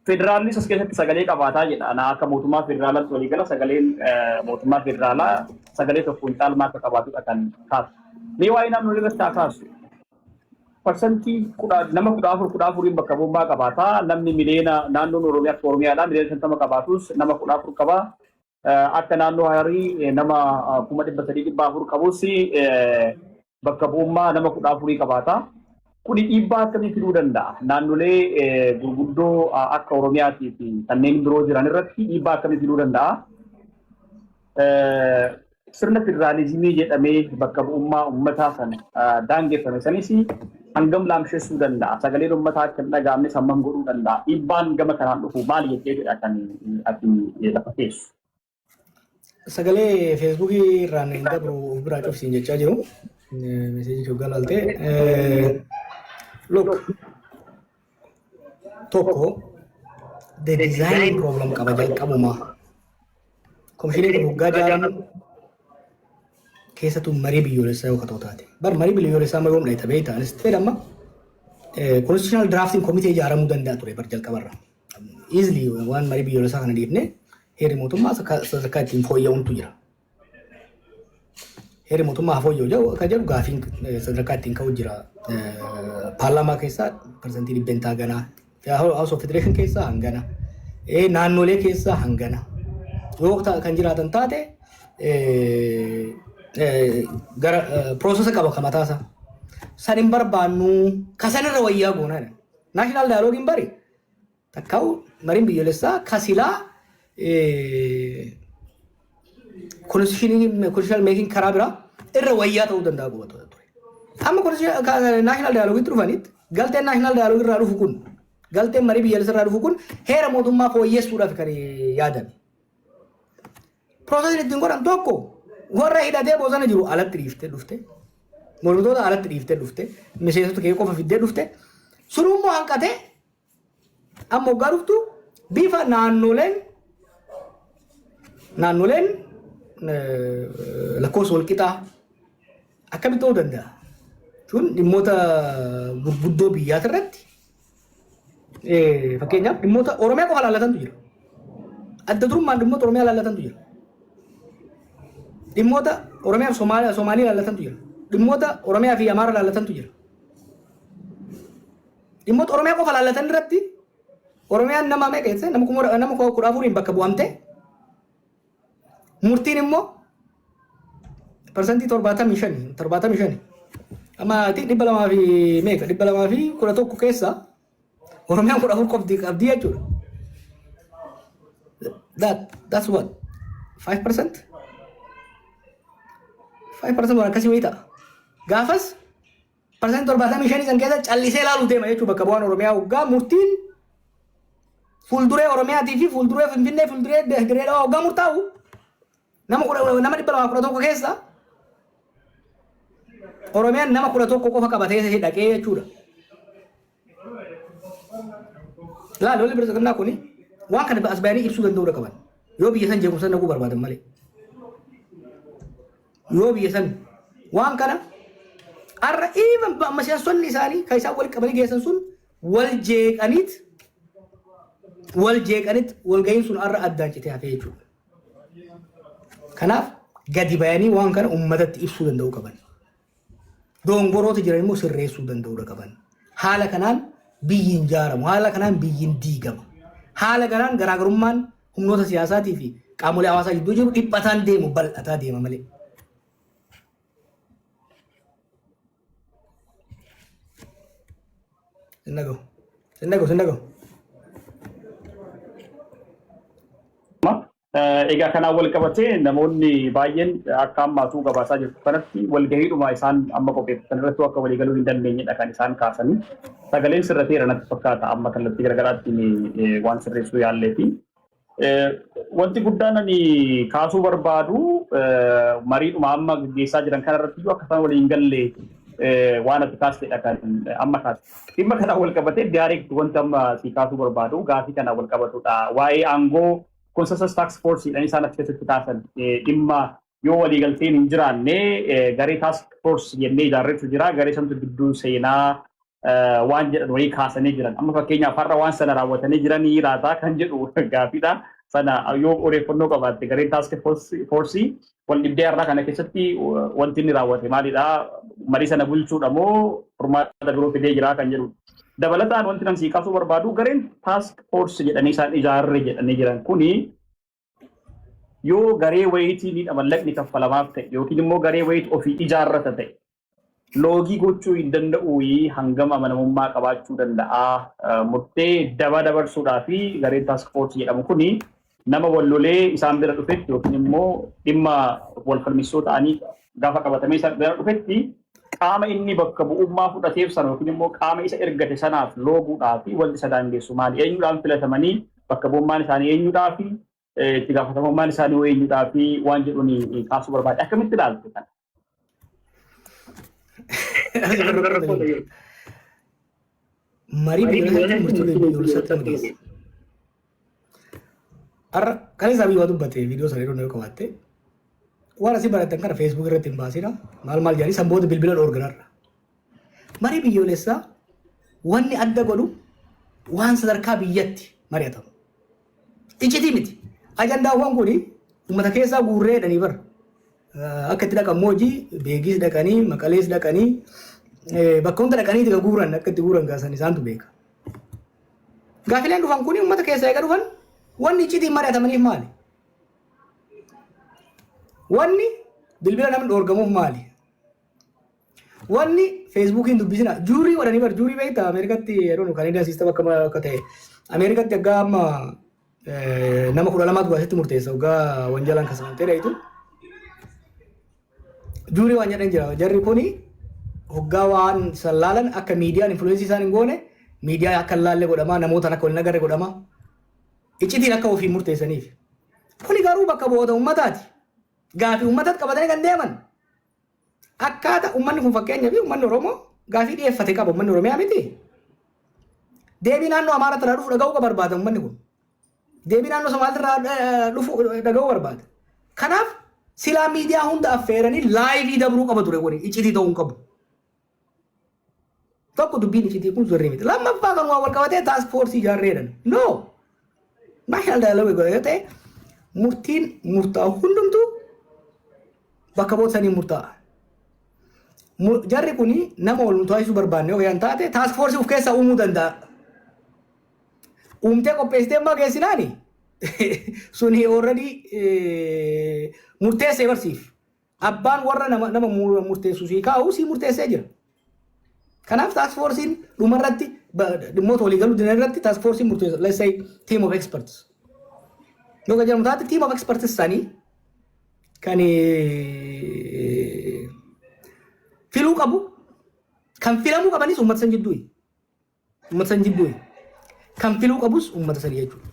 Federaallis as keessatti sagalee qabaataa jedha. Ana akka mootummaa federaalaatti waliigala sagaleen mootummaa federaalaa sagalee tokkoon caalmaa akka qabaatudha kan kaasu. Mee waa'ee naannolee irratti haa kaasu. Parsantii kudha nama 14 14n bakka bu'ummaa qabaata. Namni miliyoona naannoon Oromiyaa akka Oromiyaadhaa miliyoona 50 qabaatus nama 14 qaba. Akka naannoo Hararii nama 300,400 qabus bakka bu'ummaa nama 14 qabaata. Kuni dhiibbaa akkamii fiduu danda'a? Naannolee gurguddoo akka Oromiyaatii fi kanneen biroo jiran irratti dhiibbaa akkamii fiduu danda'a? Sirna federaalizimii jedhamee bakka bu'ummaa uummataa sana daangeffame sanis hangam laamshessuu danda'a? Sagaleen uummataa akka hin dhaga'amnes hammam godhuu danda'a? Dhiibbaan gama kanaan dhufu maali jetteetidha kan ati lafa keessu? Sagalee Feesbuukii irraan hin dabru of biraa cufsiin jechaa jiru. Meseejii kee galaalte. Look, tokko the design problem qaba jalqabumaa. Komishiniin kun waggaa ijaaramu keessattuu marii biyyoolessaa yoo ta'u taate. Bar marii biyyoolessaa amma yoom dhayita beektaa? Anis ta'e amma constitutional drafting committee ijaaramuu danda'a ture bar jalqabarra. Easily waan marii biyyoolessaa kana dhiifne heerri mootummaa sadarkaa ittiin fooyya'uuntu jira. Heerri mootummaa haa fooyya'u jedhu akka jedhu gaafiin sadarkaa ittiin ka'u jira. Paarlaamaa keessaa parsantii dhibbentaa ganaa, House of Federation keessaa hangana, naannolee keessaa hangana. Yoo kan jiraatan taate gara piroosesa qaba kan mataasaa. San hin barbaannu kasanirra wayyaa goonaa jedhan. Naashinaal daayiloogiin bari takkaa'u mariin biyyoolessaa kasilaa constitutional making karaa biraa irra wayyaa ta'uu danda'a qofa ture. Amma national dialogue dhufanitti galteen national dialogue irraa dhufu kun galteen marii biyyoolessaa irraa dhufu kun heera mootummaa fooyyessuudhaaf kan yaadame. Piroosesni ittiin godhan tokko warra hidhatee bosona jiru alatti dhiiftee dhufte, mormitoota alatti dhiiftee dhufte, miseensota kee qofa fiddee dhufte, sunummoo hanqatee amma waggaa dhuftu bifa naannoleen lakkoofsa walqixaa akkamitti ta'uu danda'a? Kun dhimmoota gurguddoo biyyaati irratti fakkeenyaaf dhimmoota Oromiyaa qofa laallatantu jira. Adda durummaan dhimmoota Oromiyaa laallatantu jira. Dhimmoota Oromiyaa fi Somaalii laallatantu jira. Dhimmoota Oromiyaa fi Amaara laallatantu jira. Dhimmoota Oromiyaa qofa laallatan irratti Oromiyaan nama meeqa jette nama kuma nama 14n bakka bu'amte murtiin immoo parsantii 75 amma ati 200 fi meeqa 211 keessa Oromiyaan 14 qofti qabdii jechuudha. That's what 5% 5% waan akkasii wayii ta'a. Gaafas parsantii 75 san keessa callisee ilaaluu deema jechuudha bakka bu'aan Oromiyaa waggaa murtiin fuulduree Oromiyaatii fi fuulduree Finfinnee fuulduree Dirree Dhawaa waggaa murtaa'u nama 211 keessa Oromiyaan nama 11 qofa qabatee dhaqee jechuudha. Laal lolli bilisiginnaa kuni waan kana as bayanii ibsuu danda'uu qaban. Yoo biyya san jeequmsa naquu barbaadan malee. Yoo biyya san waan kana har'a even miseensonni isaanii kan isaan walitti qabanii geessan sun wal jeeqaniit wal jeeqaniit walga'iin sun har'a addaan citee hafee jechuudha. Kanaaf gadi bayanii waan kana uummatatti ibsuu danda'uu qaban. Dongoroota jiran immoo sirreessuu danda'uu qaban. Haala kanaan biyyi hin ijaaramu. Haala kanaan biyyi hin diigama. Haala kanaan garaagarummaan humnoota siyaasaatii fi qaamolee hawaasaa gidduu jiru dhiphataan deemu bal'ataa deema malee. Sin dhagahu. Sin dhagahu, sin dhagahu. Egaa kanaan wal qabatee namoonni baay'een akka ammaatuu gabaasaa jirtu kanatti walgahiidhuma isaan amma qopheeffatan irratti akka waliigaluu hin dandeenyedha kan isaan kaasanii. Sagaleen sirrateera natti fakkaata amma kallattii garaagaraatiin waan sirreessuu yaallee fi wanti guddaan ani kaasuu barbaadu mariidhuma amma gaggeessaa jiran kanarratti iyyuu akka isaan waliin galle waan ati kaastedha kan amma kaaste. Dhimma kanaan wal qabatee direct wanti amma si kaasuu barbaadu gaafii kanaan wal qabatudha. Waa'ee aangoo consensus task force jedhanii isaan achi keessatti kaasan dhimma yoo waliigalteen hin jiraanne garee task force jennee ijaarreetu jira. Garee santu gidduu seenaa. waan jedhan wayii kaasanii jiran. Amma fakkeenyaaf har'a waan sana raawwatanii jiranii laataa kan jedhu gaaffiidha. Sana yoo odeeffannoo qabaatte, gareen task force wal dhibdee har'aa kana keessatti wanti inni raawwate maalidha? Marii sana bulchuudha moo furmaata biroo fidee jira kan jedhu. Dabalataan wanti nan sii kaasuu barbaadu, gareen task force jedhanii isaan ijaarre jedhanii jiran kuni yoo garee wayiitiin mallaqni kaffalamaaf ta'e yookiin immoo garee wayiit ofii ijaarrata ta'e loogii gochuu hin danda'u, hangam amanamummaa qabaachuu danda'a? Murtee daba dabarsuudhaa fi gareen task force jedhamu kuni nama wal lolee isaan bira dhufetti yookiin immoo dhimma wal falmisiisoo ta'anii gaafa qabatamee isaan bira dhufetti qaama inni bakka bu'ummaa fudhateef sana yookiin immoo qaama isa ergate sanaaf looguudhaa fi wanti isa daangessu maali? Eenyuudhaan filatamanii, bakka bu'ummaan isaanii eenyuudhaa fi itti gaafatamummaan isaanii hoo eenyuudhaa fi waan jedhuun kaasuu barbaade. Akkamitti ilaaltu kana? Marii biyyoolessaatti murtii biyyoolessaatti nama geessa. Har'a kan isaa biyya dubbate viidiyoo sana yeroo qabaatte, waan asii baratan kana Facebook irratti hin baasina, maal maal jedhanii san booda bilbila dhoorganarra. Marii biyyoolessaa wanni adda godhu waan sadarkaa biyyatti mari'atamu. Iccitii miti. Ajandaawwan kun uummata keessaa guurree jedhanii bara. Akka itti dhaqan hojii Beegiis dhaqanii, Maqalees dhaqanii, bakka hunda dhaqanii itti guuran, akka itti guuran gaasan isaantu beeka. Gaafileen dhufan kun uummata keessaa eega dhufan, wanni iccitiin mari'atamaniif maali? Wanni bilbila namni dhoorgamuuf maali? Wanni Facebookiin dubbisina jury godhanii bar. Jury beektaa? Ameerikatti yeroo nu Canadian system akka ta'e, Ameerikatti aggaa amma nama 12tu asitti murteessa. Waggaa wanjalaan kasamtee dhayitu. Jury waan jedhan jira. Jarri kuni hoggaa waan san laalan akka miidiyaan influence isaan hin goone, miidiyaa akka hin laalle godhama, namootaan akka wal hin agarre godhama. Iccitiin akka ofii murteessaniif. Kuni garuu bakka bu'oota uummataati. Gaafii uummatatti qabatanii kan deeman. Akkaata uummanni kun, fakkeenyaaf uummanni Oromoo gaafii dhiyeeffate qaba, uummanni Oromiyaa miti. Deebii naannoo Amaaraatti irraa dhufu dhaga'uu barbaada uummanni kun. Deebii naannoo Somaaliirraa dhufu dhaga'uu barbaada. Kanaaf silaa miidiyaa hunda affeeranii live dabruu qaba ture, kuni iccitii ta'uu hin qabu. Tokko, dubbiin iccitii kun sirrii miti. Lammaffaa, kan waa wal qabatee task force ijaarreedhan. No! National dialogue yoo ta'e, murtiin murtaa'u hundumtuu bakka bu'oota sanii murtaa'a. Jarri kuni nama wal murtaa'isuu barbaanne yoo taate, task force of keessaa uumuu danda'a. Uumtee qopheessitee ammaa geessinaani suni already murteessee barsiif. Abbaan warra nama murteessu sii kaa'u sii murteessee jira. Kanaaf task forcein dhumarratti dhimmoota waliigaluu dinan irratti task forcein murteessa. Let's say team of experts. Yoo kan jedhamu taate, team of experts sanii kan filuu qabu, kan filamuu qabanis uummata san jidduu. Uummata san jidduu. Kan filuu qabus uummata sanii jechuudha.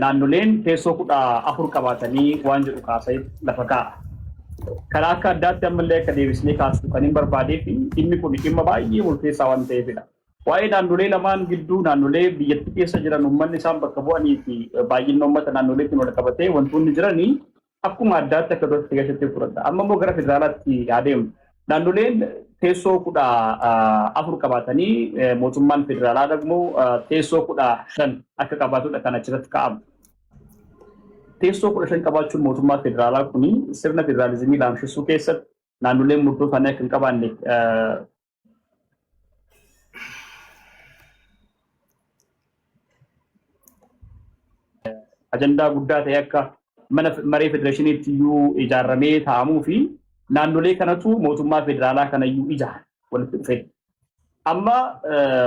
Naannoleen teessoo 14 qabaatanii waan jedhu kaasee lafa kaa'a. Karaa akka addaatti ammallee akka deebisnee kaasu kan hin barbaadee fi dhimmi kun dhimma baay'ee murteessaa waan ta'eefidha. Waa'ee naannolee lamaan gidduu, naannolee biyyattii keessa jiran, uummanni isaan bakka bu'anii fi baay'inni uummata naannoleetiin wal qabatee wantoonni jiranii akkuma addaatti akka duratti keessatti fudhata. Amma immoo gara federaalaatti adeemu. Naannoleen teessoo 14 qabaatanii, mootummaan federaalaa immoo teessoo 15 akka qabaatudha kan achirratti kaa'amu. Teessoo 15 qabaachuun mootummaa federaalaa kuni sirna federaalizimii laamshisuu keessatti, naannoleen murtoo isaanii akka hin qabaanne ajandaa guddaa ta'e akka mana maree federeeshiniitti iyyuu ijaaramee taa'amuu fi naannolee kanatu mootummaa federaalaa kanayyuu ijaara walitti dhufee. Amma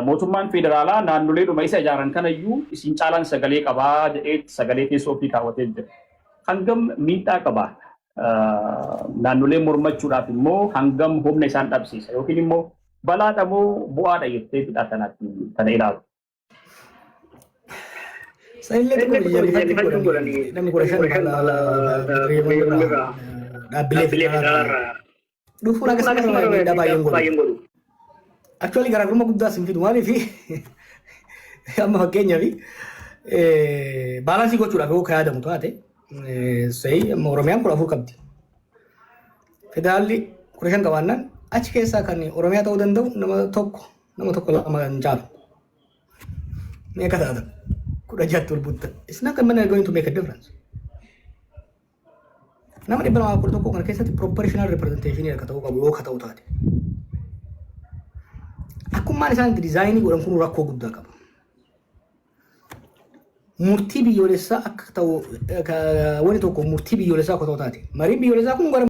mootummaan federaalaa naannoleedhuma isa ijaaran kanayyuu isin caalaan sagalee qabaa jedhee sagalee teessoo ofii kaawwatee jira. Hangam miidhaa qabaa? Naannoleen mormachuudhaaf immoo hangam humna isaan dhabsiisa yookiin immoo balaadha moo bu'aadha jettee hidhaa kanatti kana ilaalu? Sanillee xiqqoo jal'ifatti godhanii namni 15 dhaabbilee federaalaa dhufuun akkasuma miidhaa baay'een godhu. Actually, garaagarummaa guddaa sin fidu. Maaliif, amma fakkeenyaaf balance gochuudhaaf yoo ka yaadamu taate, sayi amma Oromiyaan 14 qabdi. Federaalli 15 qabaannaan, achi keessaa kan Oromiyaa ta'uu danda'u nama tokko lama hin caalu. Meeqa taata? 16tti ol butta. It's not going to make a difference. Nama 211 kana keessatti proportional representation akka ta'uu qabu yoo ka ta'u taate. Akkummaan isaan itti design godhan kun rakkoo guddaa qaba. Murtii biyyoolessaa akka ta'u, wanni tokko murtii biyyoolessaa akka ta'u taate, mariin biyyoolessaa kun gara